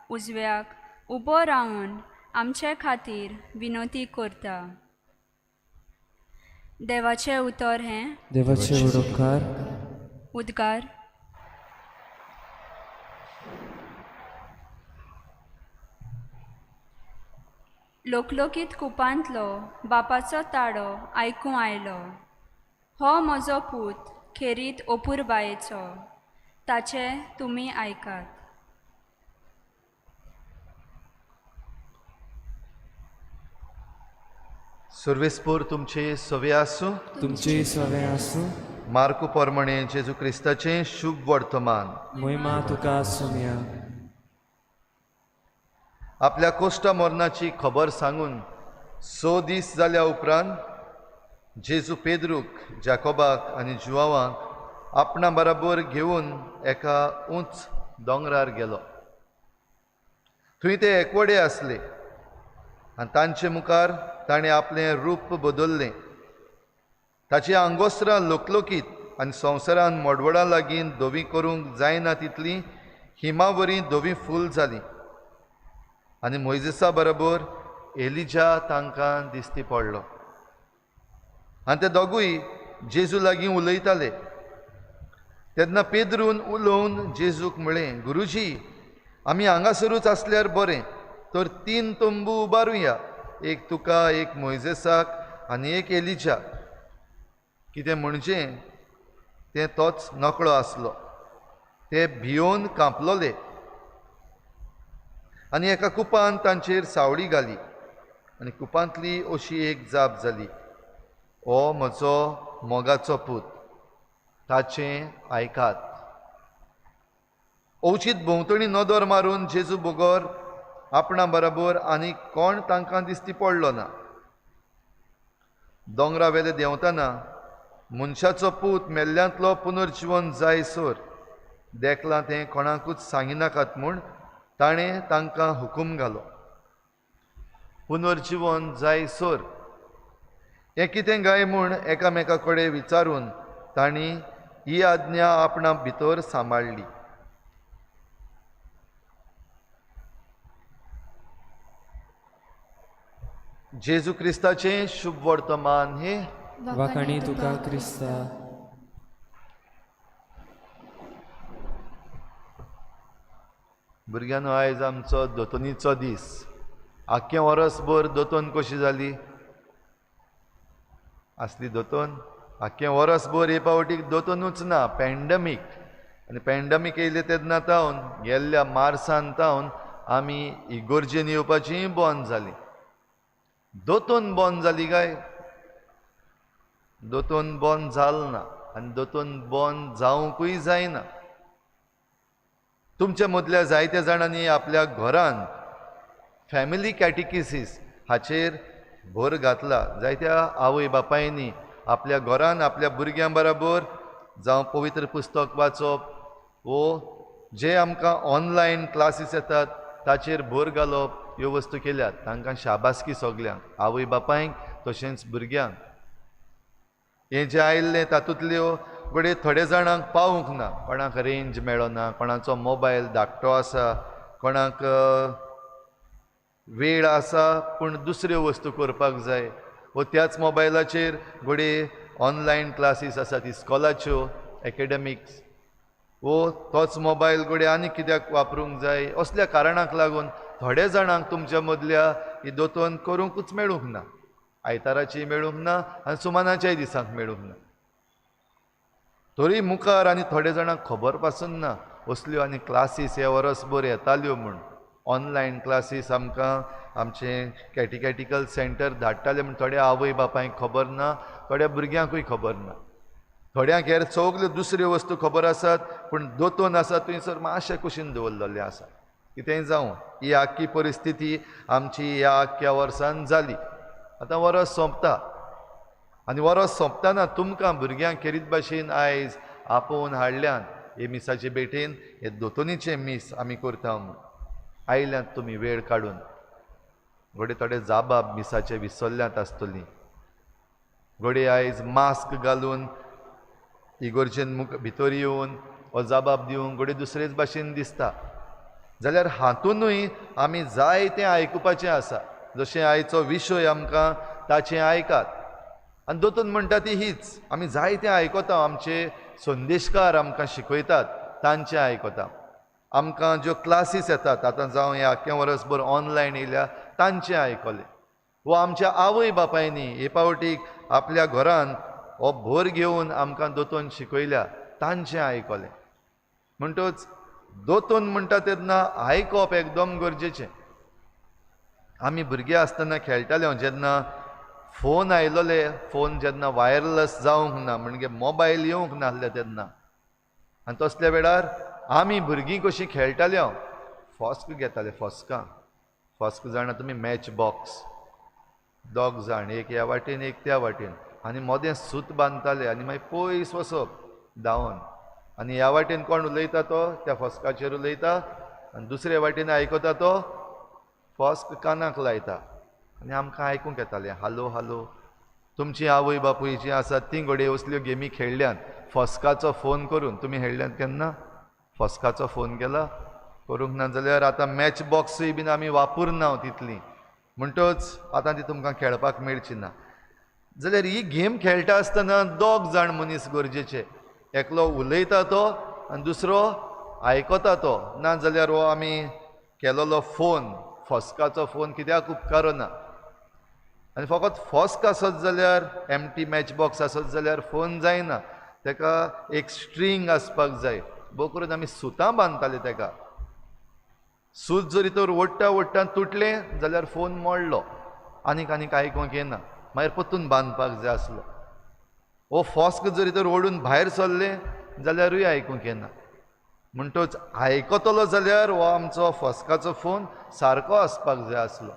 उजव्याक उबो रावन आमचे खातीर विनोती करता. देवाचें उतर हें देवाचे उपकार. उद्गार. लोकलोकीत कुपांतलो बापाचो ताळो आयकूं आयलो, हो म्हजो पूत खेरीत ओपुरबायेचो, ताचें तुमी आयकात. सर्वेस्पोर तुमचे सवे आसूं. तुमचे सवे आसूं. मार्कू पोरमणे जेजू क्रिस्ताचें शुभ वर्तमान. महिमा तुका सुमया. आपल्या कोश्टा मरणाची खबर सांगून 6 दीस जाल्या उपरांत जेजू पेद्रूक, जाकोबाक आनी जुवांवाक आपणा बराबर घेवन एका उंच दोंगरार गेलो. थंय ते एकवडे आसले आनी तांचे मुखार ताणें आपलें रूप बदल्लें. ताची आंगोस्त्रां लोकलोकीत आनी संवसारान मडवळां लागीं धवीं करूंक जायना तितलीं हिमावरी धवीं फूल जालीं. आनी मोयजेसा बरोबर एलिजा तांकां दिश्टी पडलो आनी ते दोगूय जेजू लागीं उलयताले. तेन्ना पेद्रून उलोवन जेजूक म्हळें, गुरुजी, आमी हांगासरूच आसल्यार बरें, तर 3 तंबू उबारुया, एक तुका, एक मोयजेसाक आनी एक एलिजाक. कितें म्हणजे तें तोच नकळो आसलो. ते भियोन कांपलोले आनी एका कुपान तांचेर सावळी घाली आनी कुपांतली अशी एक जाप जाली, हो म्हजो मोगाचो पूत, ताचें आयकात. अवचीत भोंवतणी नदर मारून जेजू बगर आपणा बराबर आनी कोण तांकां दिश्टी पडलो ना. दोंगरा वेले देंवतना मनशाचो पूत मेल्ल्यांतलो पुनर्जिवन जायसर देखलां तें कोणाकूच सांगिनाकात म्हूण ताणें तांकां हुकूम घालो. पुनर्जिवन जायसर हें कितें गाय म्हूण एकामेका कडेन विचारून तांणी ही आज्ञा आपणा भितर सांबाळ्ळी. जेजू क्रिस्ताचें शुभ वर्तमान हे वाखाणी तुका क्रिस्ता. भुरग्यांनो, आयज आमचो दोतोनीचो दीस. आख्खें वरसभर दोतोन कशी जाली आसली दोतोन. आख्खें वरसभर हे पावटीक दोतोनूच ना, पॅन्डमीक. आनी पॅन्डमीक येयले तेन्ना तावन गेल्ल्या मार्सान तावन आमी इगोर्जेन येवपाची बंद जाली. दोतोन बंद जाली काय? दोतोन बंद जाल ना आनी दोतोन बंद जावंकूय जायना. तुमच्या मदल्या जायत्या जाणांनी आपल्या घरान फॅमिली कॅटिकिसीस हाचेर भर घातला. जायत्या आवय बापायनी आपल्या घरान आपल्या भुरग्यां बराबर जावं पवित्र पुस्तक वाचप वो जे आमकां ऑनलायन क्लासीस येतात ताचेर भर घालप ह्यो वस्तू केल्यात. तांकां शाबासकी सगल्यांक, आवय बापायंक तशेंच भुरग्यांक. हें जें आयिल्लें तातूंतल्यो घडये थोड्या जाणांक पावूंक ना, कोणाक रेंज मेळना, कोणाचो मोबायल धाकटो आसा, कोणाक वेळ आसा पूण दुसऱ्यो वस्तू करपाक जाय, वो त्याच मोबायलाचेर घडये ऑनलायन क्लासीस आसात इस्कॉलाच्यो, एकेडमिक्स, वो तोच मोबायल घडये आनी कित्याक वापरूंक जाय. असल्या कारणाक लागून थोड्या जाणांक तुमच्या मदल्या ही दोतोन करूंकूच मेळूंक ना, आयताराची मेळूंक ना आनी सुमानाच्याय दिसांक मेळूंक ना. तरी मुखार आनी थोड्या जाणांक खबर पासून ना असल्यो आनी क्लासीस हे वरसभर येताल्यो म्हूण. ऑनलायन क्लासीस आमकां आमचें कॅटिकॅटिकल सेंटर धाडटालें म्हूण थोड्या आवय बापायक खबर ना, थोड्या भुरग्यांकूय खबर ना, थोड्यांक हेर सगल्यो दुसऱ्यो वस्तू खबर आसात पूण दोतोन आसा थंयसर मातशें कुशीन दवरलेलें आसा. कितेंय जावं, ही आख्खी परिस्थिती आमची ह्या आख्ख्या वर्सान जाली. आतां वरस सोंपता आनी वरस सोंपतना तुमकां भुरग्यांक खेरीत भाशेन आयज आपोवन हाडल्यान हे मिसाचे भेटेन, हे दोतोनीचें मीस आमी करता म्हूण आयल्यात तुमी वेळ काडून. घडये थोडे जाबाब मिसाचे विसरल्यात आसतलीं, घडये आयज मास्क घालून इगोर्जेन मुख भितर येवन हो जाबाब दिवंक घडये दुसरेच भाशेन दिसता. जाल्यार हातूनूय आमी जायतें आयकुपाचें आसा. जशें आयचो विशय आमकां ताचें आयकात. आनी दोतोन म्हणटा ती हीच, आमी जायतें आयकता, आमचे संदेशकार आमकां शिकयतात तांचें आयकता, आमकां ज्यो क्लासीस येतात आतां जावं हें आख्खें वर्सभर ऑनलायन येयल्या तांचें आयकलें, वो आमच्या आवय बापायनी हे पावटीक आपल्या घरान हो भर घेवन आमकां दोतोन शिकयल्या तांचें आयकलें. म्हणटच दोतोन म्हणटा तेन्ना आयकप एकदम गरजेचें. आमी भुरगे आसतना खेळटाले जेन्ना फोन आयलोले, फोन जेन्ना वायरलेस जावंक ना म्हणजे मोबायल येवंक नासले तेन्ना, आनी तसल्या वेळार आमी भुरगीं कशीं खेळटाले, फॉस्क घेताले, फॉस्कां, फॉस्क जाणा तुमी, मॅच बॉक्स, दोग जाण एक ह्या वाटेन एक त्या वाटेन, आनी मदें सूत बांदताले आनी मागीर पयस वचप धांवन, आनी ह्या वाटेन कोण उलयता तो त्या फॉस्काचेर उलयता आनी दुसरे वाटेन आयकता तो फॉस्क कानाक लायता आनी आमकां आयकूंक येतालें हालो हालो. तुमची आवय बापूय जी आसात ती घडये असल्यो गेमी खेळ्ळ्यात फॉस्काचो फोन करून. तुमी खेळ्ळ्यात केन्ना फॉस्काचो फोन केला? करूंक ना जाल्यार आतां मॅच बॉक्सूय बीन आमी वापरना तितली, म्हणटच आतां ती तुमकां खेळपाक मेळची ना. जाल्यार ही गेम खेळटा आसतना दोग जाण मनीस गरजेचे, एकलो उलयता तो आनी दुसरो आयकता तो. ना जाल्यार हो आमी केलोलो फोन, फॉस्काचो फोन कित्याक उपकारना. आनी फकत फॉस्क आसत जाल्यार, एमटी मॅच बॉक्स आसत जाल्यार फोन जायना, ताका एक स्ट्रींग आसपाक जाय. भोव करून आमी सुतां बांदताले ताका, सूत जरी तर ओडटा ओडटा तुटलें जाल्यार फोन मोडलो, आनीक आनीक आयकूंक येना, मागीर परतून बांदपाक जाय आसलो. हो फॉस्क जरी तर ओडून भायर सरलें जाल्यारूय आयकूंक येना. म्हणटच आयकतलो जाल्यार हो आमचो फॉस्काचो फोन सारको आसपाक जाय आसलो.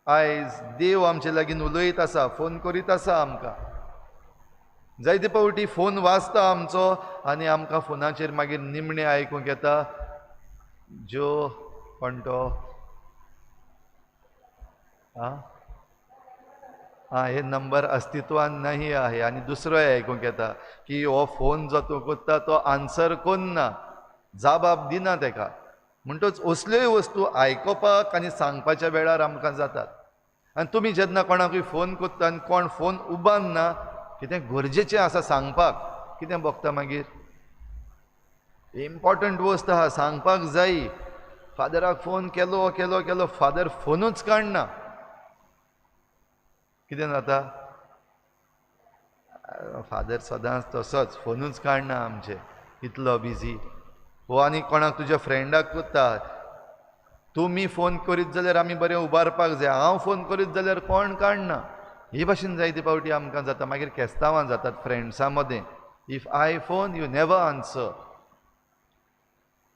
आयज देव आमचे लागीं उलयत आसा, फोन करीत आसा आमकां. जायते फावटी फोन वाजता आमचो आनी आमकां फोनाचेर मागीर निमणें आयकूंक येता ज्यो कोण तो आं आं हे नंबर अस्तित्वान नाही आहे. आनी दुसरोय आयकूंक येता की हो फोन जो तूं करता तो आन्सर कोन्ना, जाबाब दिना तेका. म्हणटच असल्योय वस्तू आयकुपाक आनी सांगपाच्या वेळार आमकां जातात. आनी तुमी जेन्ना कोणाकूय फोन करता आनी कोण फोन उबारना, कितें गरजेचें आसा सांगपाक, कितें भोगता मागीर? इम्पॉर्टंट वस्त आहा सांगपाक जाय. फादराक फोन केलो केलो केलो, फादर फोनूच काडना, कितें जाता? फादर सदांच तसोच फोनूच काडना आमचे, इतलो बिजी. हो आनी कोणाक तुज्या फ्रेंडाक करता, तुमी फोन करीत जाल्यार आमी बरें उबारपाक जाय, हांव फोन करीत जाल्यार कोण काडना. हे भाशेन जायते फावटी आमकां जाता. मागीर केस्तांवां जातात फ्रेंड्सां मदें, if I phone you never answer.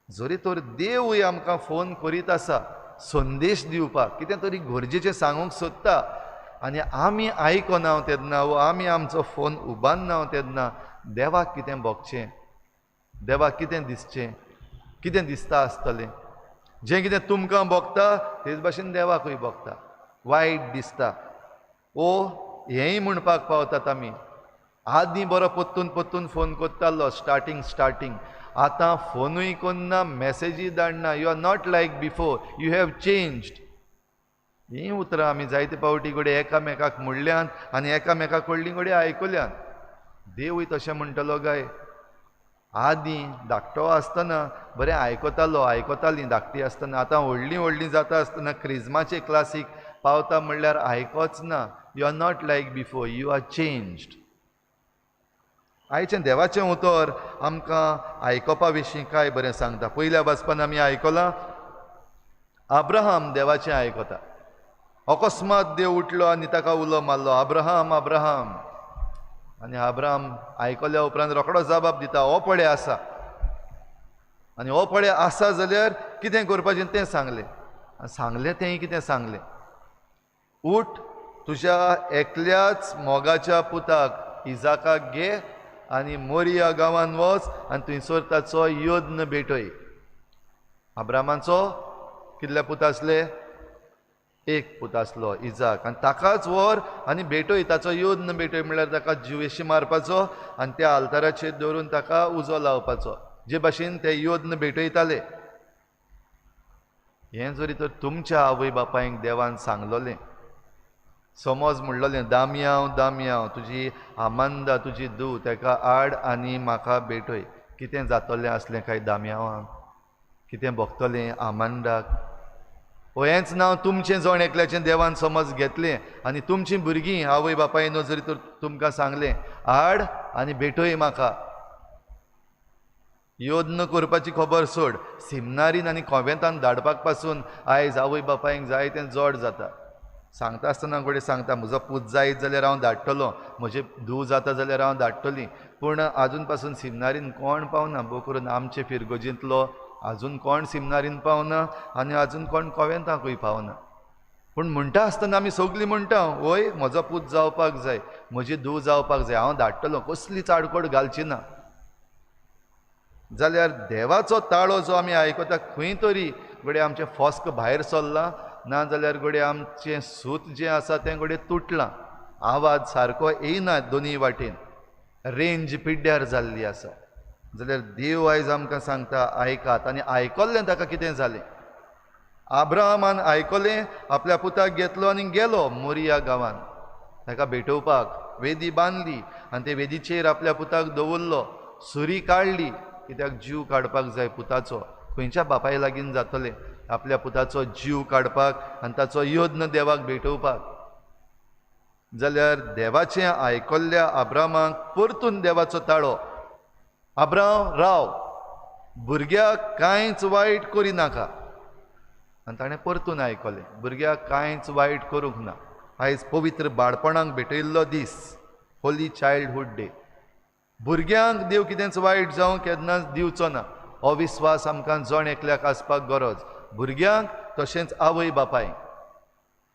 जरी तर देवूय आमकां फोन करीत आसा संदेश दिवपाक, कितें तरी गरजेचें सांगूंक सोदता, आनी आमी आयकना तेन्ना वो आमी आमचो फोन उबारना तेन्ना देवाक कितें भोगचें, देवाक कितें दिसचें, कितें दिसता आसतलें? जें कितें तुमकां भोगता तेच भाशेन देवाकूय भोगता, वायट दिसता. ओ हेंय म्हणपाक पावतात आमी, आदीं बरो परतून परतून फोन करतालो स्टार्टींग स्टार्टींग, आतां फोनूय कोन्ना, मॅसेजीय धाडना. You are not like before, you have changed. हीं उतरां आमी जायते फावटी घडये एकामेकाक म्हणल्यान आनी एकामेका कडलीं घडये आयकल्यान. देवूय तशें म्हणटलो काय? आदीं धाकटो आसतना बरें आयकतालो, आयकतालीं धाकटी आसतना, आतां व्हडलीं व्हडलीं जाता आसतना क्रिजमाचे क्लासीक पावता म्हणल्यार आयकोच ना. You are not like before, you are changed. आयचें देवाचें उतर आमकां आयकपा विशीं काय बरें सांगता. पयल्या वाचपान आमी आयकलां अब्राहम देवाचें आयकता. अकस्मात देव उठलो आनी ताका उलो मारलो, अब्राहम अब्राहम. आनी अब्राहम आयकल्या उपरांत रोखडो जबाब दिता, हो पळय आसा. आनी हो पळय आसा जाल्यार कितें करपाचें तें सांगलें. सांगलें तें कितें सांगलें? उठ, तुज्या एकल्याच मोगाच्या पुताक इजाकाक घे आनी मोरिया गांवान वच आनी थंयसर ताचो यज्ञ भेटय. अब्रामाचो कितले पूत आसले? एक पूत आसलो, इजाक. आनी ताकाच व्हर आनी भेटय, ताचो यज्ञ भेटय म्हणल्यार ताका जिवेशी मारपाचो आनी त्या आल्ताराचेर दवरून ताका उजो लावपाचो, जे भाशेन ते यज्ञ भेटयताले. हें जरी तर तुमच्या आवय बापायक देवान सांगलोलें, समज म्हणलोलें दामयांव दामयांव तुजी आमांदा तुजी धूव तेका आड आनी म्हाका भेटय, कितें जातलें आसलें काय दामयांवांक, कितें भोगतलें आमांदाक? हो हेंच नांव तुमचें जण एकल्याचें देवान समज घेतलें आनी तुमचीं भुरगीं आवय बापायन जरी तर तुमकां सांगलें हाड आनी भेटय म्हाका, योद्न करपाची खबर सोड, सिमनारीन आनी कोवेंतान धाडपाक पासून आयज आवय बापायक जाय तें जड जाता. सांगता आसतना घडये सांगता म्हजो पूत जायत जाल्यार हांव धाडटलो, म्हजें धूव जाता जाल्यार हांव धाडटली, पूण आजून पासून सिमनारीन कोण पावना. भोव करून आमचे फिरगोजींतलो आजून कोण सिमनारीन पावना आनी आजून कोण कोवेंताकूय पावना. पूण म्हणटा आसतना आमी सगळीं म्हणटा वय म्हजो पूत जावपाक जाय, म्हजी धूव जावपाक जाय, हांव धाडटलो, कसली चाडकोड घालची ना. जाल्यार देवाचो ताळो जो आमी आयकता खंय तरी घडये आमचें फस्क भायर सरलां, ना जाल्यार घडये आमचें सूत जें आसा तें घडये तुटलां, आवाज सारको येयना, दोनूय वाटेन रेंज पिड्ड्यार जाल्ली आसा. जाल्यार देव आयज आमकां सांगता आयकात. आनी आयकल्लें ताका कितें जालें? आब्राहामान आयकलें, आपल्या पुताक घेतलो आनी गेलो मोरिया गांवान ताका भेटोवपाक. वेदी बांदली आनी ते वेदीचेर आपल्या पुताक दवरलो, सुरी काडली, कित्याक जीव काडपाक जाय पुताचो. खंयच्या बापाय लागीं जातलें आपल्या पुताचो जीव काडपाक आनी ताचो यज्ञ देवाक भेटोवपाक? जाल्यार देवाचें आयकल्ल्या आब्रामाक परतून देवाचो ताळो, आब्राम राव, भुरग्याक कांयच वायट करिनाका. आनी ताणें परतून आयकलें, भुरग्याक कांयच वायट करूंक ना. आयज पवित्र बाळपणाक भेटयल्लो दीस, होली चायल्डहूड डे. भुरग्यांक देव कितेंच वायट जावं केन्नाच दिवचो ना, हो विस्वास आमकां जण एकल्याक आसपाक गरज, भुरग्यांक तशेंच आवय बापायक.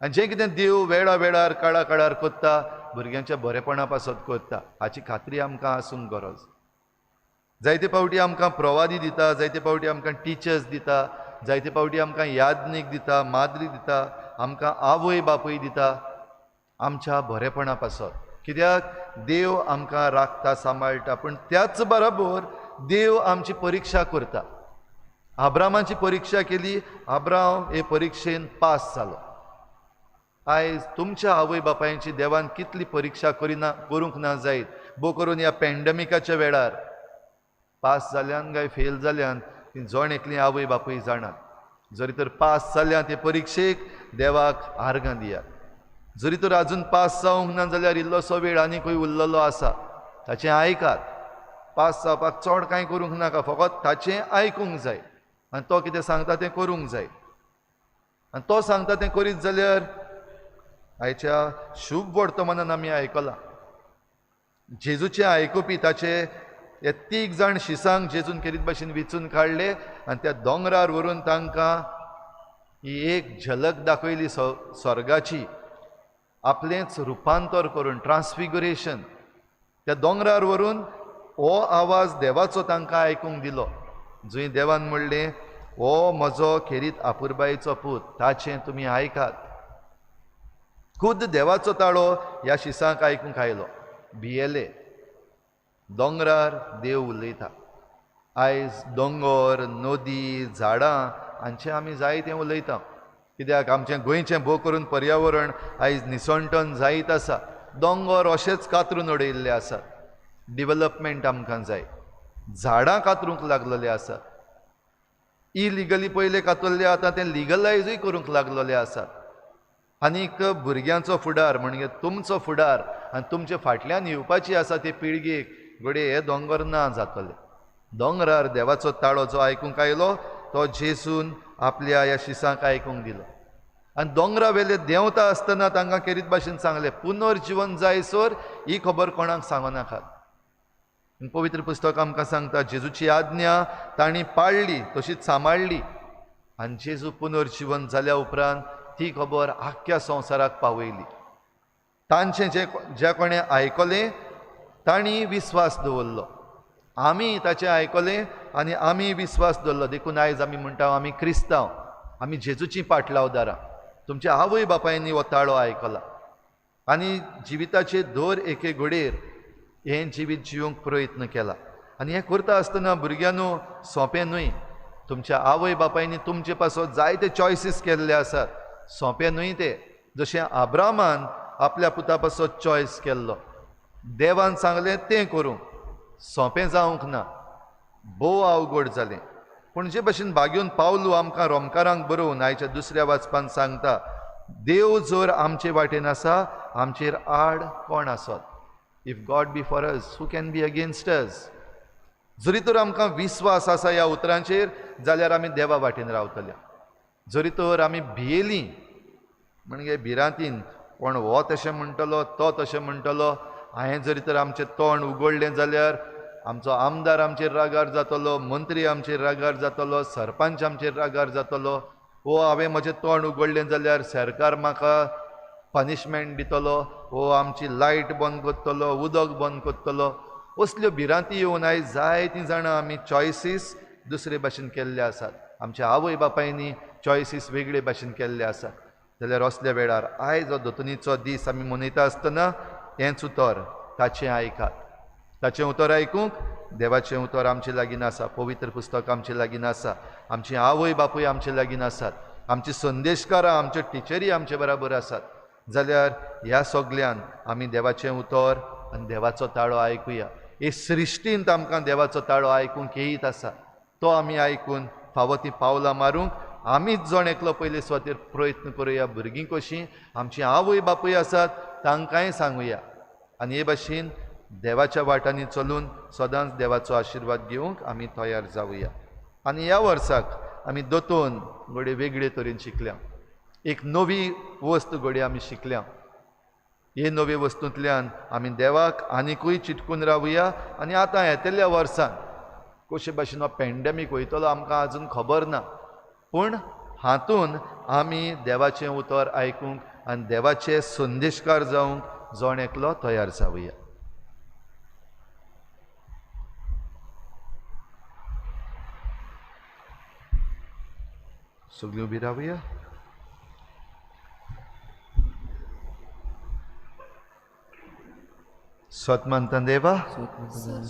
आनी जें कितें देव वेळा वेळार काळा काळार करता भुरग्यांच्या बरेपणा पासत करता, हाची खात्री आमकां आसूंक गरज. जायते फावटी आमकां प्रवादी दिता, जायते फावटी आमकां टिचर्स दिता, जायते फावटी आमकां यादनीक दिता, माद्री दिता, आमकां आवय बापूय दिता आमच्या बरेपणा पासत. कित्याक देव आमकां राखता, सांबाळटा, पूण त्याच बरोबर देव आमची परिक्षा करता. आब्रामाची परिक्षा केली, आब्राम हे परिक्षेन पास जालो. आयज तुमच्या आवय बापायची देवान कितली परिक्षा करिना, करूंक ना जायत, भोव करून ह्या पॅन्डमिकाच्या वेळार पास जाल्यान काय फेल जाल्यान ती जण एकली आवय बापूय जाणात. जरी तर पास जाल्यान ते परिक्षेक देवाक आर्गां दियात, जरी तर आजून पास जावंक ना जाल्यार इल्लोसो वेळ आनीकूय उरलेलो आसा, ताचें आयकात. पास जावपाक चड कांय करूंक नाका, फकत ताचें आयकूंक जाय आनी तो कितें सांगता तें करूंक जाय. आनी तो सांगता तें करीत जाल्यार आयच्या शुभ वर्तमानान आमी आयकलां, जेजूचें आयकुपी ताचे हे 3 जाण शिसांक जेजून केरीत भाशेन विचून काडले आनी त्या दोंगरार व्हरून तांकां ही एक झलक दाखयली स्वर्गाची, आपलेंच रुपांतर करून, ट्रान्सफिगुरेशन. त्या दोंगरार व्हरून हो आवाज देवाचो तांकां आयकूंक दिलो, जंय देवान म्हणलें हो म्हजो खेरीत आपुरबायेचो पूत, ताचें तुमी आयकात. खुद्द देवाचो ताळो ह्या शिसांक आयकूंक आयलो, भियेले. दोंगरार देव उलयता. आयज दोंगर, नदी, झाडां हांचें आमी जायतें उलयता, कित्याक आमचें गोंयचें भोव करून पर्यावरण आयज निसणटन जायत आसा. दोंगर अशेंच कातरून उडयल्ले आसात, डिवलपमेंट आमकां जाय, झाडां कातरूंक लागलेले आसात, इलिगली पयले कातरले, आतां तें लिगलायजूय करूंक लागलेले आसात. आनीक भुरग्यांचो फुडार म्हणजे तुमचो फुडार आनी तुमचे फाटल्यान येवपाची आसा ते पिळगेक घडये हे दोंगर ना जातले. दोंगरार देवाचो ताळो जो आयकूंक आयलो तो जेजून आपल्या ह्या शिसांक आयकूंक दिलो. आनी दोंगरा वेले देंवता आसतना तांकां केरीत भाशेन सांगलें, पुनर्जिवन जायसर ही खबर कोणाक सांगो नाकात. पवित्र पुस्तक आमकां सांगता जेजूची आज्ञा तांणी पाळ्ळी, तशीच सांबाळ्ळी आनी जेजू पुनर्जिवन जाल्या उपरांत ती खबर आख्ख्या संवसाराक पावयली. तांचें जे ज्या कोणें आयकलें तांणी विस्वास दवरलो, आमी ताचें आयकलें आनी आमी विस्वास दवरलो. देखून आयज आमी म्हणटा आमी क्रिस्तांव, आमी जेजूची पाटलावदारां. तुमच्या आवय बापायनी हो ताळो आयकला आनी जिविताचे दर एके घडयेर हें जिवीत जिवंक प्रयत्न केला. आनी हें करता आसतना भुरग्यांनो सोंपें न्हय. तुमच्या आवय बापायनी तुमचे पासत जायते चॉयसीस केल्ले आसात. सोंपें न्हय ते. जशें आब्रामान आपल्या पुता पासत चॉयस केल्लो, देवान सांगलें तें करूंक, सोंपें जावंक ना, भोव अवघड जालें. पूण जे भशेन भाग्यून पावलू आमकां रोमकारांक बरोवन आयच्या दुसऱ्या वाचपान सांगता, देव जर आमचे वाटेन आसा आमचेर आड कोण आसत? If God be for us who can be against us? जरी तर आमकां विस्वास आसा ह्या उतरांचेर जाल्यार आमी देवा वाटेन रावतले. जरी तर आमी भियेलीं म्हणजे भिरांतीन, कोण हो तशें म्हणटलो तो तशें म्हणटलो, हांवें जरी तर आमचें तोंड उगडलें जाल्यार आमचो आमदार आमचेर रागार जातलो, मंत्री आमचेर रागार जातलो, सरपंच आमचेर रागार जातलो, वो हांवें म्हजें तोंड उगडलें जाल्यार सरकार म्हाका पनिशमेंट दितलो, वो आमची लायट बंद करतलो, उदक बंद करतलो. असल्यो भिरांती येवन आयज जायतीं जाणां आमी चॉयसीस दुसरे भाशेन केल्ले आसात. आमच्या आवय बापायनी चॉयसीस वेगळे भाशेन केल्ले आसात. जाल्यार असल्या वेळार आयज हो दोतोनीचो दीस आमी मनयता आसतना हेंच उतर ताचें आयकात. ताचें उतर आयकूंक देवाचें उतर आमचे लागीं आसा, पवित्र पुस्तक आमचे लागीं आसा, आमची आवय बापूय आमचे लागीं आसात, आमची संदेशकारां आमच्यो टिचरी आमचे बराबर आसात. जाल्यार ह्या सगल्यान आमी देवाचें उतर आनी देवाचो ताळो आयकुया. हे सृश्टींत आमकां देवाचो ताळो आयकूंक येयत आसा, तो आमी आयकून फावो ती पावलां मारूंक आमीच जण एकलो पयले सुवातेर प्रयत्न करुया. भुरगीं कशीं आमची आवय बापूय आसात तांकांय सांगुया आनी हे भाशेन देवाच्या वाटांनी चलून सदांच देवाचो आशिर्वाद घेवंक आमी तयार जावया. आनी ह्या वर्साक आमी दोतोन घडये वेगळे तरेन शिकल्या, एक नवी वस्त घडये आमी शिकल्या. हे नवे वस्तूंतल्यान आमी देवाक आनिकूय चिटकून रावया. आनी आतां येतल्या वर्सान कशे भाशेन हो पॅन्डेमीक वयतलो आमकां आजून खबर ना, पूण हातून आमी देवाचें उतर आयकूंक आनी देवाचे संदेशकार जावंक जण एकलो तयार जावया. सगळीं उबी रावया. स्वतमंतन देवा,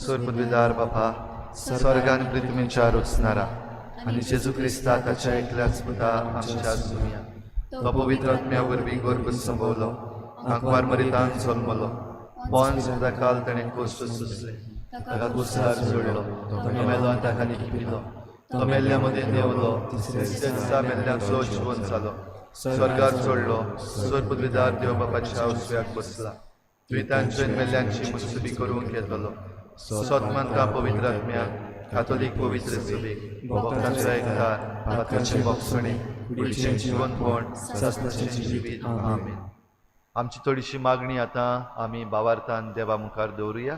सोरपदवीदार बापा, स्वर्गान पृथ्वीच्या रचणारा आनी जेजू क्रिस्ता ताच्या एकल्याच पुता आमच्या सुमया, तो पवित्र आत्म्या वरवीं गर्भ संभवलो, आंकवार मरितान जल्मलो, पोंच काल ताणें कोश्ट सोंसले, ताका कुसार जोडलो, तो मेलो आनी ताका लिपिलो, तो मेल्ल्या मदें देंवलो, तिसऱ्या दिसा मेल्ल्यांचो जिवन जालो, स्वर्गार चडलो, सोरपदवीदार देव बापाच्या उजव्याक बसला, दुयतांचे मेल्ल्यांची मुसुबी करूंक येतलो. सतमंता पवित्र आत्म्याक, कातोलीक पवित्र सभेक, भक्तांचो एकदार, पातकांचें भोगसणें, कुडीचें जिवनपण, सासणाचें जिवीत. आमेन. आमची थोडीशी मागणी आतां आमी भावार्थान देवा मुखार दवरुया.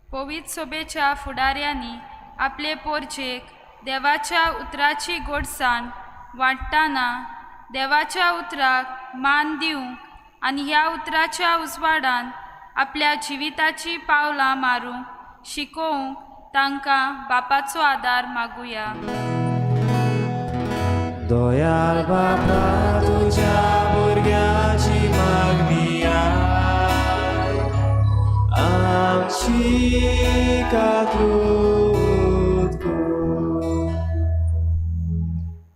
पवित्र सभेच्या फुडाऱ्यांनी आपले पोरजेक देवाच्या उतराची गोडसाण वांट्टाना देवाच्या उतराक मान दिवंक आनी ह्या उतराच्या उजवाडान आपल्या जिविताची पावलां मारूंक शिकोवंक तांकां बापाचो आदार मागुया. दयाळ बापा तुज्या भुरग्याची मागणी आय, आमची काकूत कर.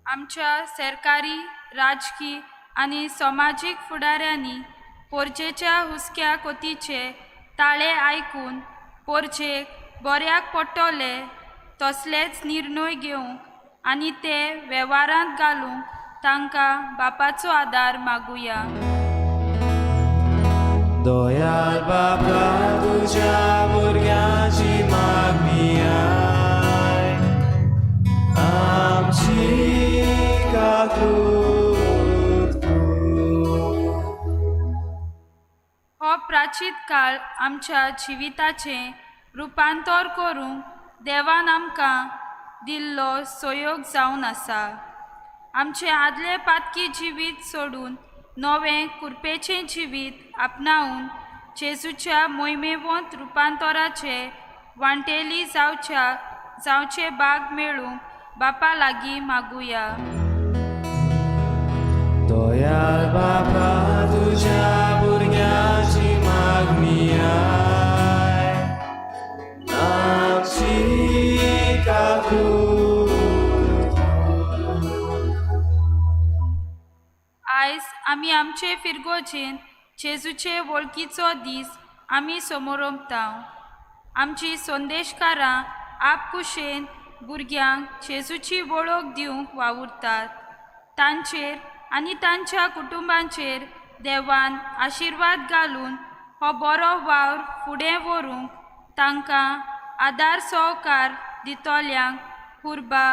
आमच्या सरकारी, राजकी आनी समाजीक फुडाऱ्यांनी पोरजेच्या हुस्क्या कोतीचे ताळे आयकून पोरजेक बऱ्याक पडटले तसलेच निर्णय घेवंक आनी ते वेव्हारांत घालूंक तांकां बापाचो आदार मागुया. दयाळ बापा तुज्या भुरग्याची मागणी आय, आमची काकूत कर. हो प्राचीत काळ आमच्या जिविताचें रुपांतर करूंक देवान आमकां दिल्लो सहयोग जावन आसा. आमचें आदलें पातकी जिवीत सोडून नवें कुरपेचें जिवीत आपणावन जेजूच्या मोहिमेवंत रुपांतराचे वांटेली जावचे भाग मेळूंक बापा लागीं मागुया. दयाळ बापा तुज्या भुरग्याची मागणी आय, काकूत. आयज आमी आमचे फिरगोजेन जेजूचे वळखीचो दीस आमी समोरमता. आमची संदेशकारां आपकुशेन भुरग्यांक जेजूची वळख दिवंक वावुरतात. तांचेर आनी तांच्या कुटुंबांचेर देवान आशिर्वाद घालून हो बरो वावर फुडें व्हरूंक तांकां आदार सहकार दितल्यांक उर्बा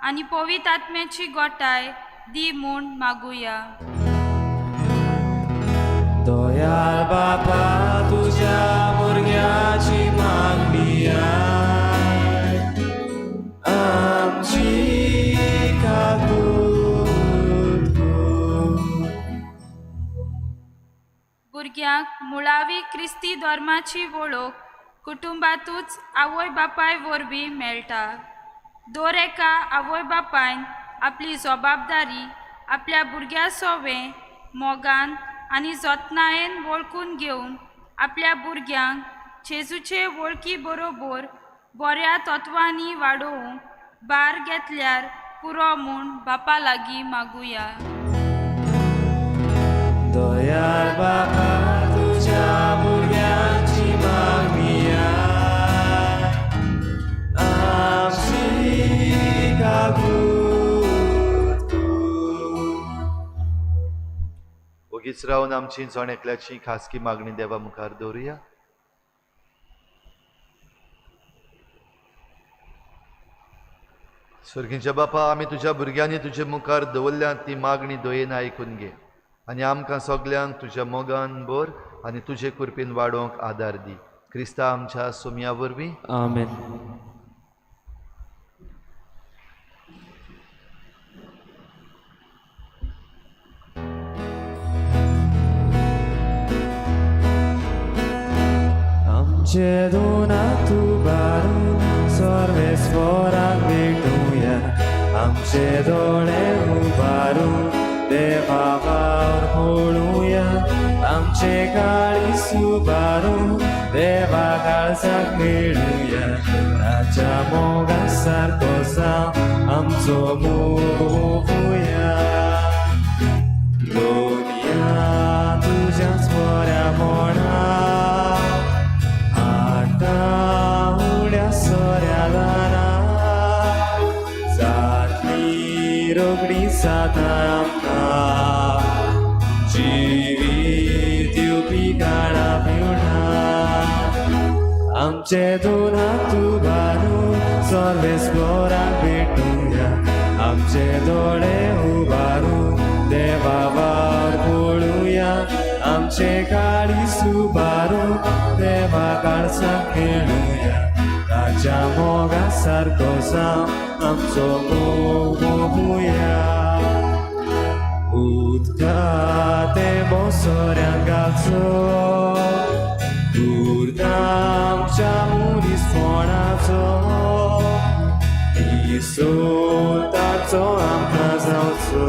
आनी पवित्र आत्म्याची गोठाय दी म्हूण मागुया. दयाळ बापा तुज्या भुरग्याची मागणी आयक, आमची काकूत कर. भुरग्यांक मुळावी क्रिस्ती धर्माची वळख कुटुंबांतूच आवय बापाय वरवीं मेळटा. दर एका आवय बापायन आपली जबाबदारी आपल्या भुरग्या सोवें मोगान आनी जतनायेन वळखून घेवन आपल्या भुरग्यांक जेजूचे वळखी बरोबर बऱ्या तत्वांनी वाडोवंक भार घेतल्यार पुरो म्हूण बापा लागीं मागुया. दयाळ बापा तुज्या भुरग्यांची मागणी आयक, आमची काकूत कर. ओगीच रावन आमची जण एकल्याची खासगी मागणी देवा मुखार दवरुया. स्वर्गीच्या बापा, आमी तुज्या भुरग्यांनी तुजे मुखार दवरल्या ती मागणी दयेन आयकून घे आनी आमकां सगल्यांक तुज्या मोगान भर आनी तुजे कृपेन वाडोवंक आदार दी. क्रिस्ता आमच्या सोमया वरवीं. आमेन. आमचे दोन हात उबारून सर्वेस्वराक भेटुया, आमचे दोळे उबारून देवा वावर पळोवया, आमचे काळीज उबारून देवा काळजाक मेळुया, ताच्या मोगा सारको जावं आमचो मोग ओंपुया. दोनया तुज्याच बऱ्यापणा आतां उड्या सोऱ्या दारां जातली रोगडी सादां आमकां जिवीत दिवपी काळा पिवणा. आमचे दोन हात उबारून सर्वेस्वराक भेटुया, आमचे दोळे उबारून देवा वावर पळोवया, आमचे काळीज उबारून देवा काळजाक मेळुया, ताच्या मोगा सारको जावं आमचो मोग ओंपुया. उदका तेंबो सोऱ्यान घालचो, उरता आमच्या मनीसपणाचो, ताचो आमकां जावचो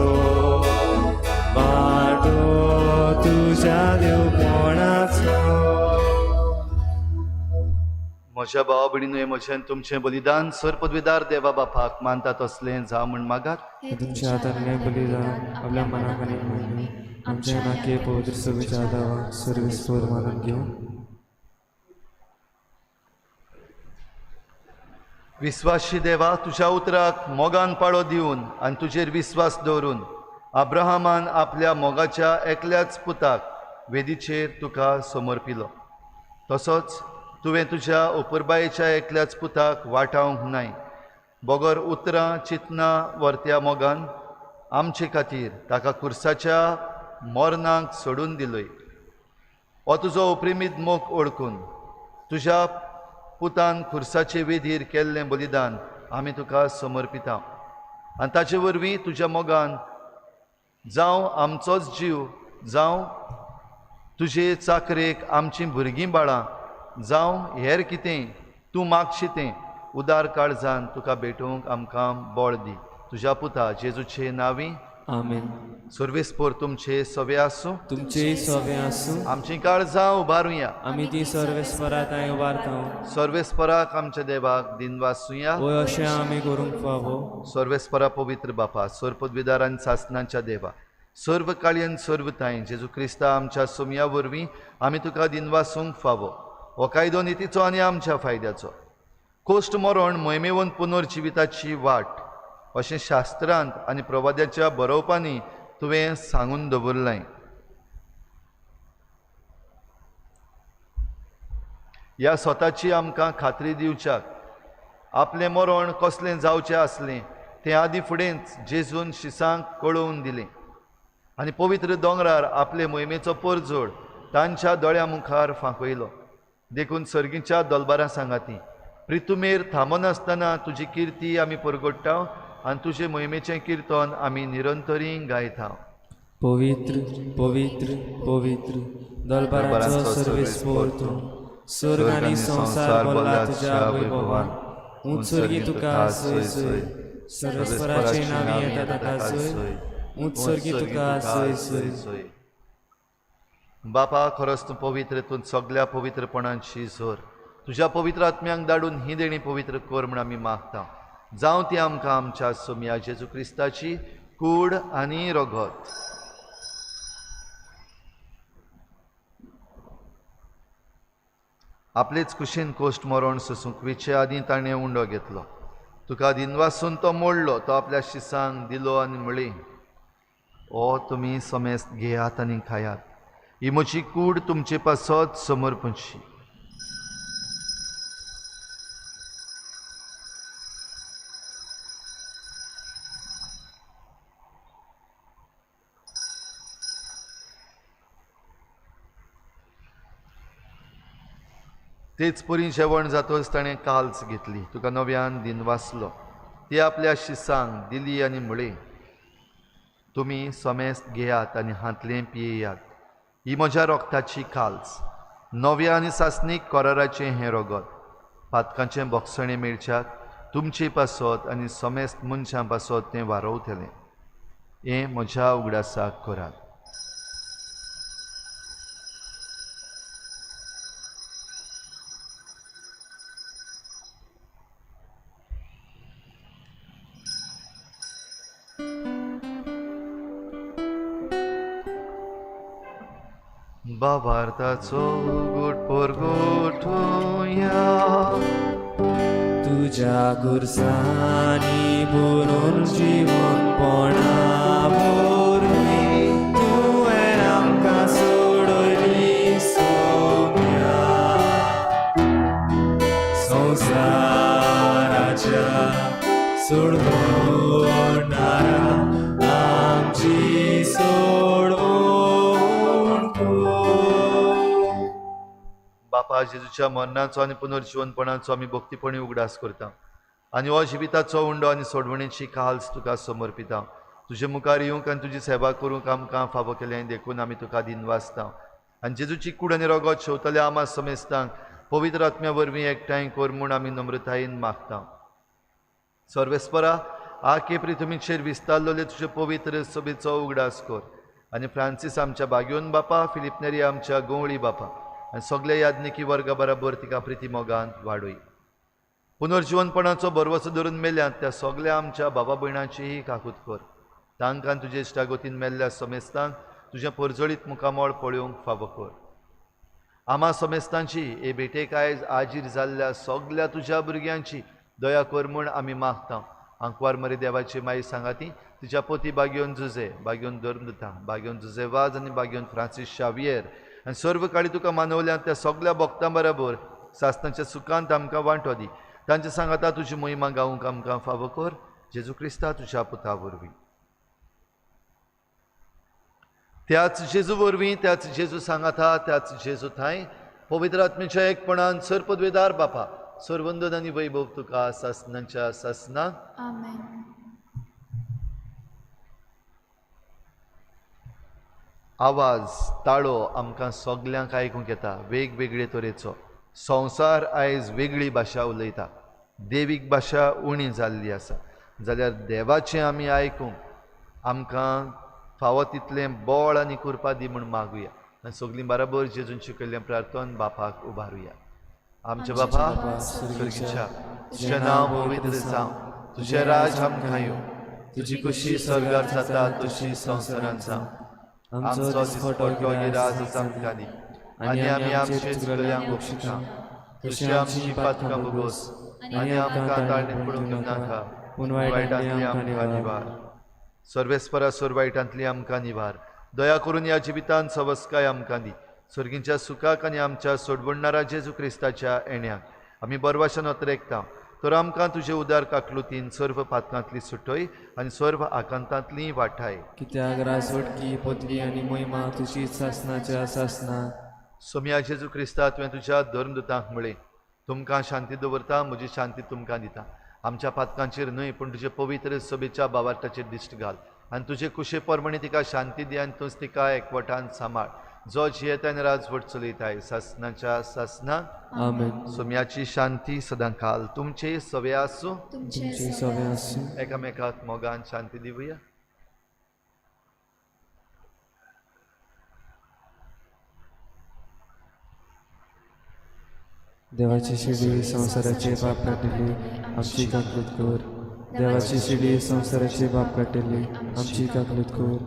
वांटो तुज्या देवपणाचो. म्हज्या भावा भयणीनो, म्हजें तुमचें बलिदान सर पदवीदार देवा बापाक मानता तसलें जावं म्हूण मागात. हे तुमच्या हातांतलें बलिदान आपल्या मनाक आनी मोहिमे आमच्या नाके पवित्र सभेच्या आदावाक सर्वेस्वर मानून घेवं. विस्वाशी देवा, तुज्या उतराक मोगान पाळो दिवन आनी तुजेर विस्वास दवरून अब्राहमान आपल्या मोगाच्या एकल्याच पुताक वेदीचेर तुका समर्पिलो. तसोच तुवें तुज्या उपरबायेच्या एकल्याच पुताक वाटावंक नाय, बगर उतरां चिंतनां वर्त्या मोगान आमचे खातीर ताका खुर्साच्या मरणाक सोडून दिलोय. हो तुजो ओप्रिमीत मोग ओळखून तुज्या पुतान खुर्साचे वेदीर केल्लें बलिदान आमी तुका समर्पिता आनी ताचे वरवीं तुज्या मोगान जावं आमचोच जीव, जावं तुजे चाकरेक आमचीं भुरगीं बाळां, जावं हेर कितें तूं मागशी तें उदार काळजान तुका भेटोवंक आमकां बळ दी. तुज्या पुता जेजूचे नांवी. आमेन। सर्वेस्पोर तुमचे सवे आसूं, तुमचे सवे आसूं। आमची काळजां उबारुया। आमी ती सर्वेस्परा तांय उबारता। सर्वेस्पराक आमच्या देवाक दिनवासुया। वय अशें आमी करूंक फावो। सर्वेस्परा पवित्र बापा, सर्वपदवीदार आनी सासनाच्या देवा, सर्व काळी आनी सर्व तांय जेजू क्रिस्ता आमच्या सोमया वरवीं आमी तुका दिनवासूंक फावो। हो कायदो नितीचो आनी आमच्या फायद्याचो। कोश्ट मरण मोहिमेवन पुनर्जिविताची वाट अशें शास्त्रांत आनी प्रवाद्याच्या बरोवपांनी तुवें सांगून दवरलें। ह्या स्वताची आमकां खात्री दिवच्याक आपलें मरण कसलें जावचें आसलें तें आदीं फुडेंच जेजून शिसांक कळोवन दिलें आनी पवित्र दोंगरार आपले मोहिमेचो परजोड तांच्या दोळ्यां मुखार फांकयलो। देखून सर्गीच्या दलबारां सांगाती प्रितुमेर थांबनासतना तुजी किर्ती आमी परगट्टा आनी तुजे मोहिमेचें किर्तन आमी निरंतरी गायता। पवित्र पवित्र पवित्र दलबाराचो सर्वेस्पोर तूं, स्वर्ग आनी संवसार भरला तुज्या वैभवान। ऊंच स्वर्गी तुका सोय सोय, सर्वेस्पराचे नांवी येता ताका सोय, ऊंच स्वर्गी तुका सोय सोय। बापा, खरोच तूं पवित्र, तूं सगल्या पवित्रपणांची जोर। तुज्या पवित्र आत्म्यांक धाडून ही देणी पवित्र कर म्हूण आमी मागता। जावं ती आमकां आमच्या सोमया जेजू क्रिस्ताची कूड आनी रगत। आपलेच कुशीन कोश्ट मरण सोसूंक विचे आदीं ताणें उंडो घेतलो, तुका दिनवासून तो मोडलो, तो आपल्या शिसांक दिलो आनी म्हळी, ओ तुमी समेस्त घेयात आनी खायात, ही म्हजी कूड तुमचे पासत समर्पणची। तेच परी जेवण जातच ताणें काल्स घेतली, तुका नव्यान दिनवासलो, ती आपल्या शिसांक दिली आनी म्हळी, तुमी समेस्त घेयात आनी हांतलें पियेयात, ही म्हज्या रोगताची काल्स, नव्या आनी सासणीक कराराचें हें रगत, पातकांचें बोगसणें मेळच्याक तुमचे पासत आनी समेस्त मनशां पासत तें वारोवतलें। हें म्हज्या उगडासाक करात। बाबार्थाचो गोट परगोटया, तुज्या गुरसांनी भरून जिवनपणा वरवीं तुवें आमकां सोडयली सोम्या। संवसाराच्या सोडवणारा आमची सोडवण कर। बापा, जेजूच्या मरणाचो आनी पुनर्जिवनपणाचो आमी भक्तीपणी उगडास करता आनी हो जिविताचो उंडो आनी सोडवणेची काल्स तुका समर्पिता। तुजे मुखार येवंक आनी तुजी सेवा करूंक आमकां फावो केलें देखून आमी तुका दिनवासता आनी जेजूची कूड आनी रगत शेवतल्या आमा समेस्तांक पवित्र आत्म्या वरवीं एकठांय कर म्हूण आमी नम्रतायेन मागता। सर्वेस्परा, आके पृथ्वीचेर विस्तारलेले तुजे पवित्र सभेचो उगडास कर आनी फ्रांसीस आमच्या बाग्योन बापा, फिलिप नेरी आमच्या गवळी बापा आनी सगल्या याज्ञिकी वर्गा बराबर तिका प्रिती मोगान वाडय। पुनर्जिवनपणाचो भरवसो धरून मेल्यात त्या सगल्या आमच्या बाबा भयणाचीय काकूत कर। तांकां तुजे इश्टागतीन मेल्ल्या समेस्तांक तुजें परजळीत मुखामळ पळोवंक फावो कर। आमा समेस्तांची हे भेटेक आयज आजीर जाल्ल्या सगल्या तुज्या भुरग्यांची दया कर म्हूण आमी मागता। आंकवार मरे देवाची माई सांगाती तिच्या पोती बाग्योन जुजे, बाग्योन धर्मदुता, बाग्योन जुजे वाज आनी बाग्योन फ्रांसीस शावियर आनी सर्व काळी तुका मानवल्यात त्या सगल्या भक्तां बराबर सासणाच्या सुखांत आमकां वांटो दी। तांचे सांगाता तुजी मोहिमा गावंक आमकां फावो कर, जेजू क्रिस्ता तुज्या पुता वरवीं। त्याच जेजू वरवीं, त्याच जेजू सांगाता, त्याच जेजू थांय पवित्र आत्म्याच्या एकपणान सर्पद्वेदार बापा, सर्वंदन आनी वैभव तुका सासणाच्या सासना। आमेन। आवाज ताळो आमकां सगल्यांक आयकूंक येता वेगवेगळे तरेचो। संवसार आयज वेगळी भाशा उलयता, देवीक भाशा उणी जाल्ली आसा, जाल्यार देवाचें आमी आयकूंक आमकां फावो तितलें बळ आनी कृपा दी म्हूण मागुया आनी सगलीं बराबर जेजून शिकयल्लें प्रार्थन बापाक उबारुया. आमच्या बापा स्वर्गीच्या, तुजें नांव पवित्र जावं, तुजें राज आमकां येवं, तुजी खुशी स्वर्गार जाता तशी संवसारांत जावं. आमचो दिसपटो गिराज आमकां दी आनी आमी आमचे चुकल्यांक बक्षिता तशी आमची पातकां भोगोस आनी आमकां ताळणेंत पडूंक दिवनाका, पूण वायटांतली आमकां निवार. सर्वेस्परा सोर वायटांतली आमकां निवार. दया करून ह्या जिवितांत सवस्काय आमकां दी. स्वर्गींच्या सुखाक आनी आमच्या सोडवणणारा जेजू क्रिस्ताच्या येण्याक आमी बरवाशान अत्रेकता. तर आमकां तुजे उदार काकलुतीन सर्व पातकांतली सुटय आनी सर्व आकांतांतली वाठाय. कित्याक राजवटकी पदवी आनी महिमा तुजी सासनाच्या सासना. सोम्या जेजू क्रिस्ता, तुवें तुज्या धर्मदूतांक म्हळें, तुमकां शांती दवरता, म्हजी शांती तुमकां दिता. आमच्या पातकांचेर न्हय पूण तुजे पवित्र सभेच्या बावार्थाचेर दिश्ट घाल आनी तुजे कुशे प्रमाणे तिका शांती दी आनी तूंच तिका एकवटान सांबाळ, जो जियेता आनी राजवट चलयताय सासनाच्या सासना. आमेन. सोम्याची शांती सदांकाल तुमचे सवे आसूं. तुमचे सवे आसूं. एकामेकाक मोगान शांती दिवया. देवाची शिडी संवसाराचे बाप काडटली आमची काकलूत कर. देवाची शिडी संवसाराचे बाप काडटली आमची काकलूत कर.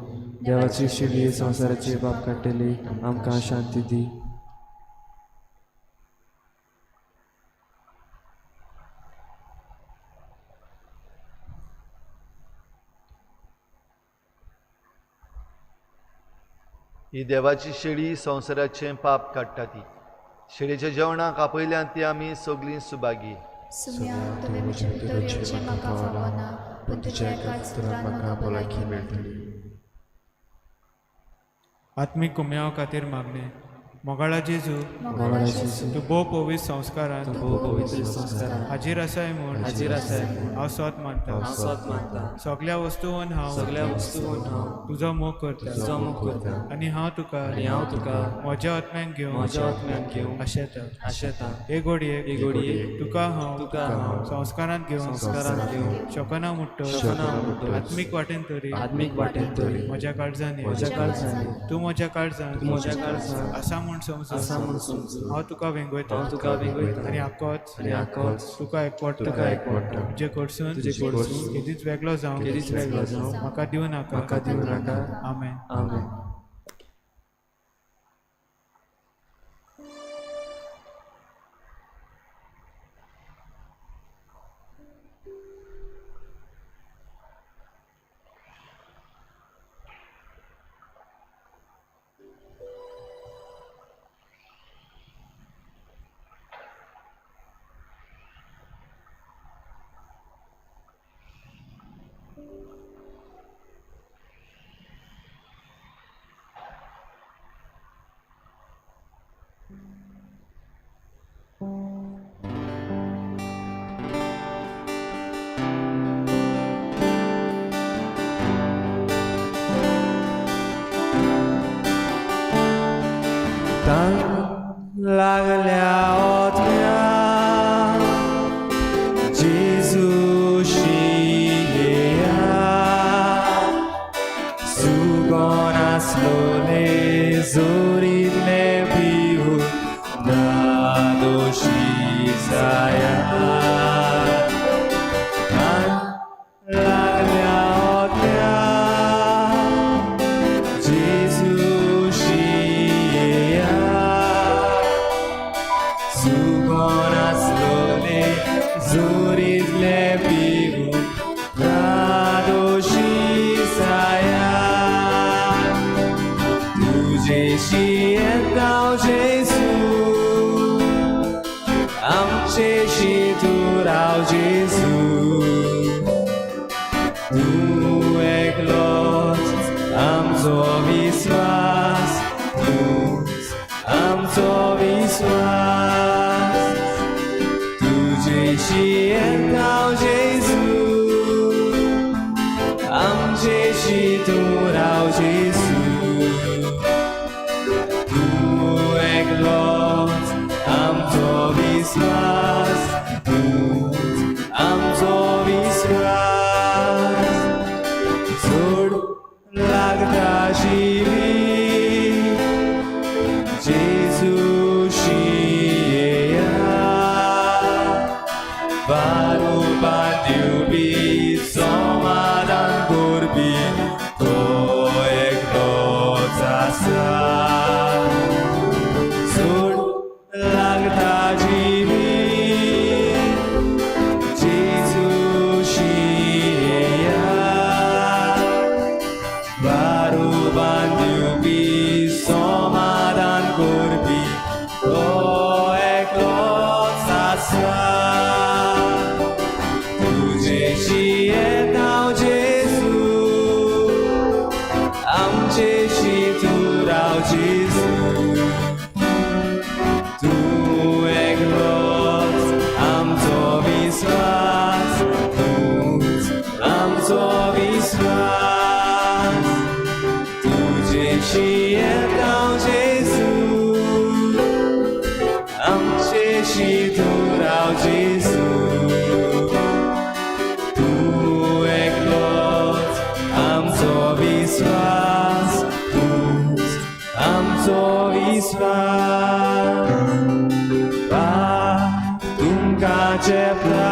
देवाची शिडी संवसाराचे बाप काडटली आमकां शांती दी. ही देवाची शेळी संवसाराचें पाप काडटा. ती शेळीच्या जेवणाक आपयल्यान ती आमी सगलीं सुभागी. सुम्या, तुवें म्हजे भितर येवचें म्हाका फावना, पूण तुज्या एकाच उतरान म्हाका भलायकी मेळटली. आत्मीक कुम्याव खातीर मागणें. मोगाळा जेजू, मोगाळा जेजू, तूं भोव पवित्र संस्कारांत तूं भोव पवित्र संस्कारांत हाजीर आसाय म्हूण हाजीर आसाय म्हूण हांव सोत मानता. हांव सोत मानता. सगल्या वस्तूंत हांव सगल्या वस्तूंत हांव तुजो मोग करता तुजो मोग करता आनी हांव तुका आनी हांव तुका म्हज्या आत्म्याक घेवन म्हज्या आत्म्याक घेवन आशेता. आशेता. हे घडयेक हे घडयेक तुका हांव तुका हांव संस्कारांत घेवन संस्कारांत घेवन शकना मुट्टो शकना मुट्टो आत्मीक वाटेन तरी आत्मीक वाटेन तरी म्हज्या काळजान ये. म्हज्या काळजान ये. तूं म्हज्या काळजान तूं म्हज्या काळजान आसा म्हूण समजून आसा म्हूण समजून हांव तुका वेंगयता हांव तुका वेंगयता आनी आकोच आनी आकोच तुका एकवटता. तुका एकवटता. तुजे कडसून तुजे कडसून केदीच वेगळो जावंक केदीच वेगळो जावंक म्हाका दिवं नाका. म्हाका दिवं नाका. आमेन. आमेन. लागल्या ओतम्या जेजूशी येया, सुगोन आसलोले जोरिल्ले पिवून नादोशी जाया. लागल्या ओतम्या जेजूशी येया, सुगोन आसलोले जोरिल्ले पिवून नादोशी जाया. तुजेशी येता जेजू, आमचेशी तूं राव जेजू. तूं एकलोच आमचो विस्वास, तूंच आमचो विस्वास. तुजेशी येता जेजू, आमचेशी तूं राव जेजू. तूं एकलोच आमचो विस्वास, तूंच आमचो विस्वास. जोड तुजेशी येता जेजू, आमचेशी तूं राव जेजू. तूं एकलोच आमचो विस्वास, तूंच आमचो विस्वास. तुजेशी येता जेजू, आमचेशी तूं राव जेजू. तूं एकलोच आमचो विस्वास, तूंच आमचो विस्वास. तुमकां चेपला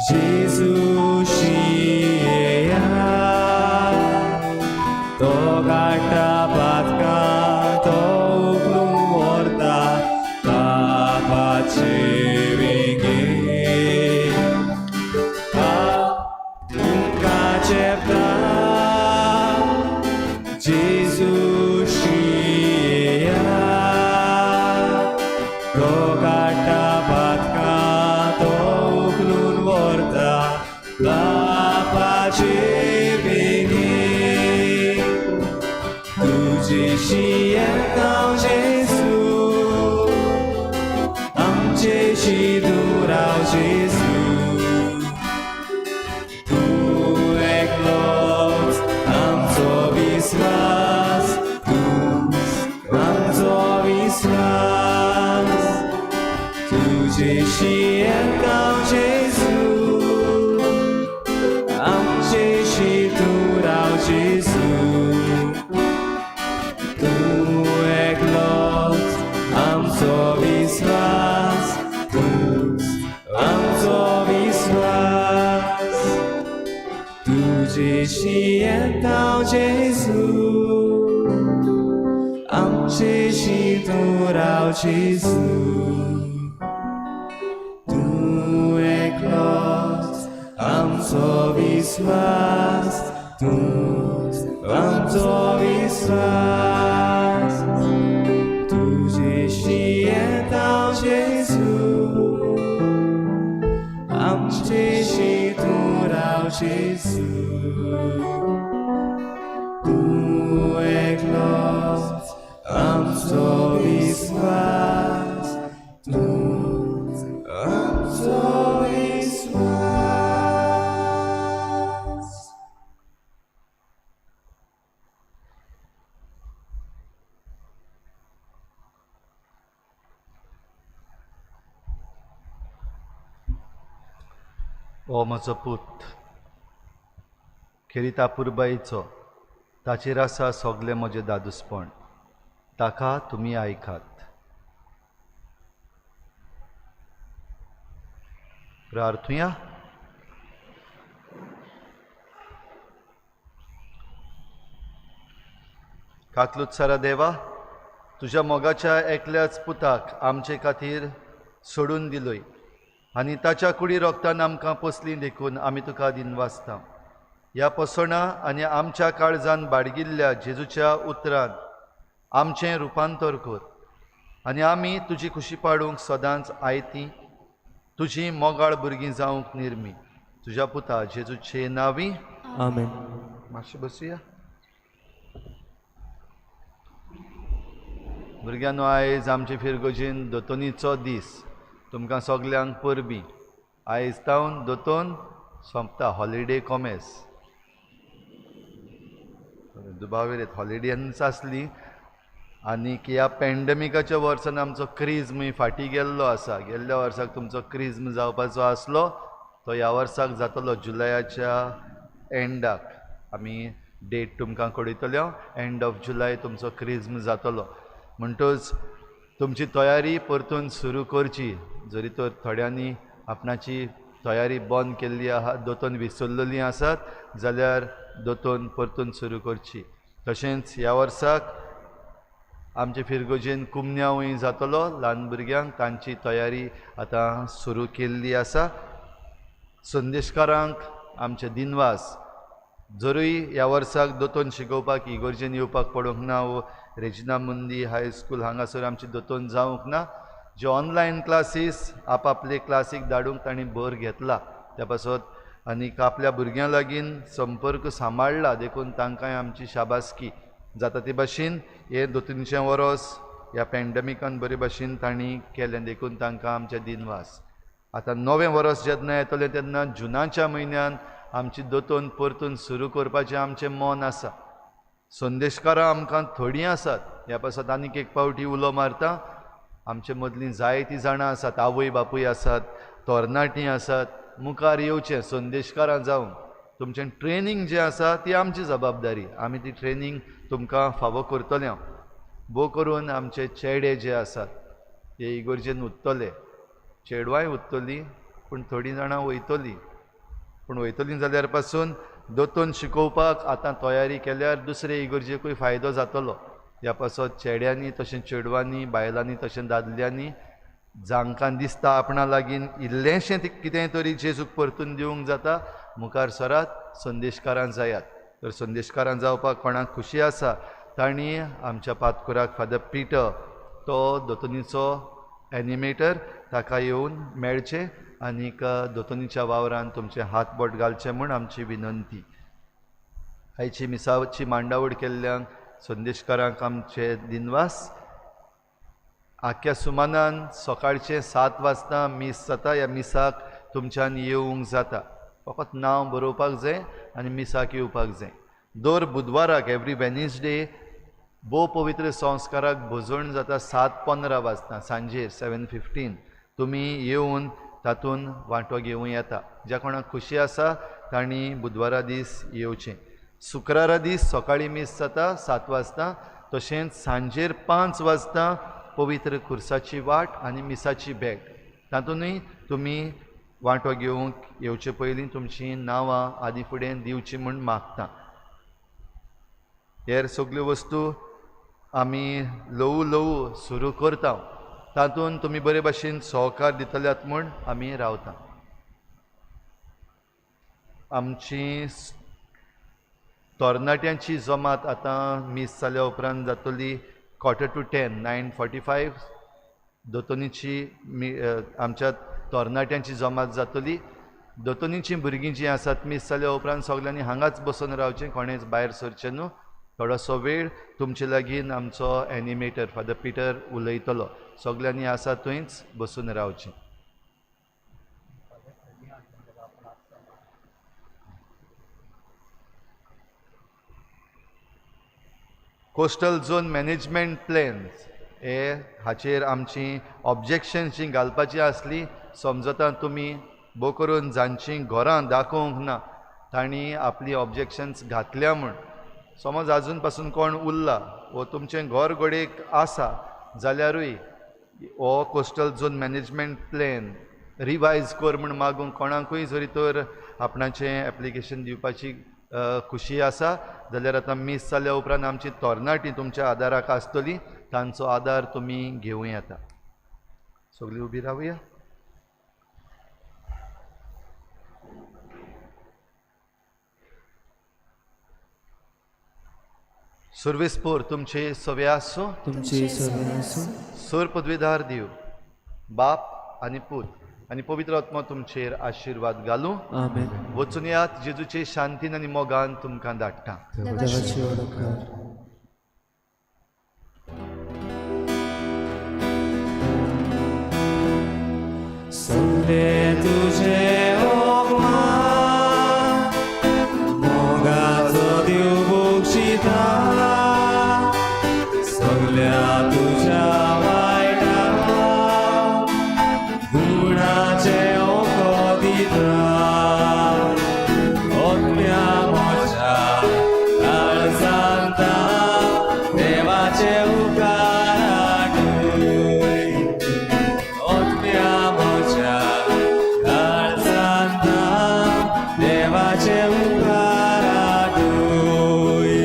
जेजूशी येया, तो काडटा पातकां, तो उखलून व्हरता पापाचे वेंगेत. तुमकां चेपला जेजूशी येया, तो काडटा पातकां, तो उखलून व्हरता पापाचे वेंगेत. तुजेशी येता जेजू, आमचेशी तूं राव जेजू. तूं एकलोच आमचो विस्वास, तूंच आमचो विस्वास. तुजेशी येता जेजू, आमचेशी तूं राव जेजू. तूं एकलोच आमचो विस्वास, तूंच आमचो विस्वास. तुजेशी येता जेजू, आमचेशी तूं राव जेजू. तूं एकलोच आमचो विस्वास, तूंच आमचो विस्वास. तुजेशी येता जेजू, आमचेशी तूं राव जेजू. तूं एकलोच आमचो विस्वास, तूंच आमचो विस्वास. हो म्हजो पूत खेरीत अपुरबायेचो, ताचेर आसा सगलें म्हजें दादूसपण, ताका तुमी आयकात. प्रार्थुया. काकलुत्सारा देवा, तुज्या मोगाच्या एकल्याच पुताक आमचे खातीर सोडून दिलोय आनी ताच्या कुडी रोगतान आमकां पोसली देखून आमी तुका दिनवासता. ह्या पोसणां आनी आमच्या काळजान बाडगिल्ल्या जेजूच्या उतरान आमचें रुपांतर कर आनी आमी तुजी खुशी पाडूंक सदांच आयती तुजी मोगाळ भुरगीं जावंक निर्मी. तुज्या पुता जेजूचे नांवी आमेन. मातशें बसुया. भुरग्यांनो, आयज आमचे फिरगोजीन दोतोनीचो दीस. तुमकां सगल्यांक परबीं. आयज तावन दोतोन सोंपता, हॉलिडे कॉमेस. दुबावेर हॉलिडेन्स आसली आनी ह्या पॅन्डमिकाच्या वर्सान आमचो क्रिज्म फाटीं गेल्लो आसा. गेल्ल्या वर्साक तुमचो क्रिज्म जावपाचो आसलो तो ह्या वर्साक जातलो जुलयाच्या एंडाक. आमी डेट तुमकां कळयतले. एंड ऑफ जुलय तुमचो क्रिज्म जातलो. म्हणटच तुमची तयारी परतून सुरू करची. जरी तर थोड्यांनी आपणाची तयारी बंद केल्ली आहा, दोतोन विसरलेली आसात जाल्यार दोतोन परतून सुरू करची. तशेंच ह्या वर्साक आमचे फिरगोजेन कुमन्यांवूय जातलो. ल्हान भुरग्यांक तांची तयारी आतां सुरू केल्ली आसा. संदेशकारांक आमचे दिनवास. जरूय ह्या वर्साक दोतोन शिकोवपाक इगोर्जेन येवपाक पडूंक ना वो रेजिना मुंदी हायस्कूल हांगासर आमची दोतोन जावंक ना, जे ऑनलायन क्लासीस आपापले क्लासीक धाडूंक तांणी भर घेतला. त्या पासत आनीक आपल्या भुरग्यां लागीं संपर्क सांबाळ्ळा देखून तांकांय आमची शाबासकी जाता ते भाशेन हें दोतोनीचें वरोस ह्या पॅन्डमिकान बरे भाशेन तांणी केलें देखून तांकां आमचें दिनवास. आतां नवें वरस जेन्ना येतलें तेन्ना जुनाच्या म्हयन्यान आमची दोतोन परतून सुरू करपाचें आमचें मन आसा. संदेशकारां आमकां थोडीं आसात, ह्या पासत आनीक एक पावटी उलो मारता. आमचे मदलीं जायतीं जाणां आसात, आवय बापूय आसात, तरणाटीं आसात, मुखार येवचें संदेशकारां जावन. तुमचें ट्रेनींग जें आसा ती आमची जबाबदारी, आमी ती ट्रेनींग तुमकां फावो करतले. हांव भोव करून आमचे चेडे जे आसात ते इगर्जेन उत्तले, चेडवांय उत्तलीं, पूण थोडीं जाणां वयतलीं. पूण वयतलीं जाल्यार पासून दोतोन शिकोवपाक आतां तयारी केल्यार दुसरे इगर्जेकूय फायदो जातलो. ह्या पासत चेड्यांनी तशें चेडवांनी, बायलांनी तशें दादल्यांनी जांकां दिसता आपणा लागीं इल्लेंशें कितें तरी जेजूक परतून दिवंक जाता, मुखार सरात, संदेशकारां जायात. तर संदेशकारां जावपाक कोणाक खुशी आसा तांणी आमच्या पातकुराक फादर पिटर, तो दोतोनीचो एनिमेटर, ताका येवन मेळचें आनीक दोतोनीच्या वावरान तुमचें हात बोट घालचें म्हूण आमची विनंती. आयची मिसाची मांडावळ केल्ल्यांक संदेशकारांक आमचे दिनवास. आख्या सुमानान सकाळचें 7 वाजता मीस जाता. ह्या मिसाक तुमच्यान येवंक जाता, फकत नांव बरोवपाक जाय आनी मिसाक येवपाक जाय. दर बुधवाराक एवरी वेनसडे भोव पवित्र संस्काराक भोजण जाता 7:15 वाजता सांजेर 7:15. तुमी येवन तातूंत वांटो घेवं येता. ज्या कोणाक खुशी आसा तांणी बुधवारा दीस येवचें. शुक्रारा दीस सकाळीं मीस जाता 7 वाजता, तशेंच सांजेर 5 वाजता पवित्र खुर्साची वाट आनी मिसाची भेट, तातूंतय तुमी वांटो घेवंक येवचे पयलीं तुमचीं नांवां आदी फुडें दिवचीं म्हूण मागता. हेर सगल्यो वस्तू आमी ल्हवू ल्हवू सुरू करता, तातूंत तुमी बरे भाशेन सहकार दितल्यात म्हूण आमी रावता. आमची तरणाट्यांची जमात आतां मीस जाल्या उपरांत जातली 9:45, 9:45 दोतोनीची आमच्या तरणाट्यांची जमात जातली. दोतोनीची भुरगीं जीं आसात मीस जाल्या उपरांत सगल्यांनी हांगाच बसून रावचें, कोणेच भायर सरचें न्हू. थोडोसो वेळ तुमचे लागीं आमचो एनिमेटर फादर पिटर उलयतलो, सगल्यांनी आसा थंयच बसून रावचें. कोस्टल झोन मॅनेजमेंट प्लॅन्स हे हाचेर आमची ऑब्जेक्शन्स जीं घालपाची आसली, समजता तुमी भोव करून जांचीं घरां दाखोवंक ना तांणी आपली ऑब्जेक्शन्स घातल्या म्हूण. समज आजून पासून कोण उरला वो तुमचें घर घडयेक आसा जाल्यारूय हो coastal zone management plan revise कर म्हूण मागूंक कोणाकूय जरी तर आपणाचें एप्लिकेशन दिवपाची खुशी आसा जाल्यार आतां मीस जाल्या उपरांत आमची तरणाटी तुमच्या आदाराक आसतली, तांचो आदार तुमी घेवं येता. सगळीं उबी रावया. सुर्वेस्पोर तुमचे सवे आसूं, तुमचे सवे आसूं. सोर पदवीधार दिव बाप आनी पूत आनी पवित्र आत्मा तुमचेर आशिर्वाद घालूं. आमेन. वचून यात, जेजूचे शांतीन आनी मोगान तुमकां धाडटा. देवाची वळख कर. सगळे तुझे ओगमान मोगाचो देव बक्षिता, सगल्या तुझ्या वायटा गुणाचे ओको दिता. ओत्म्या म्हज्या काळजांता देवाचे उपकार आठय, ओत्म्या म्हज्या काळजांता देवाचे उपकार आठय.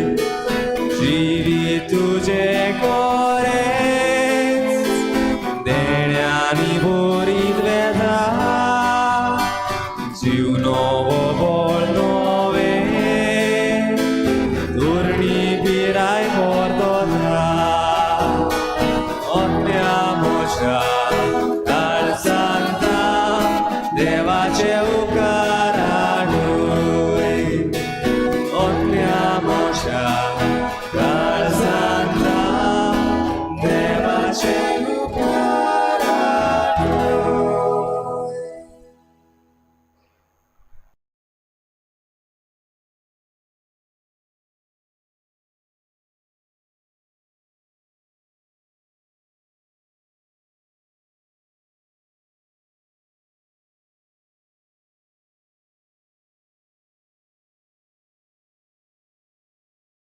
जिवीत तुजें कोरेंच देण्यांनी भरीत वेता, जीव नवो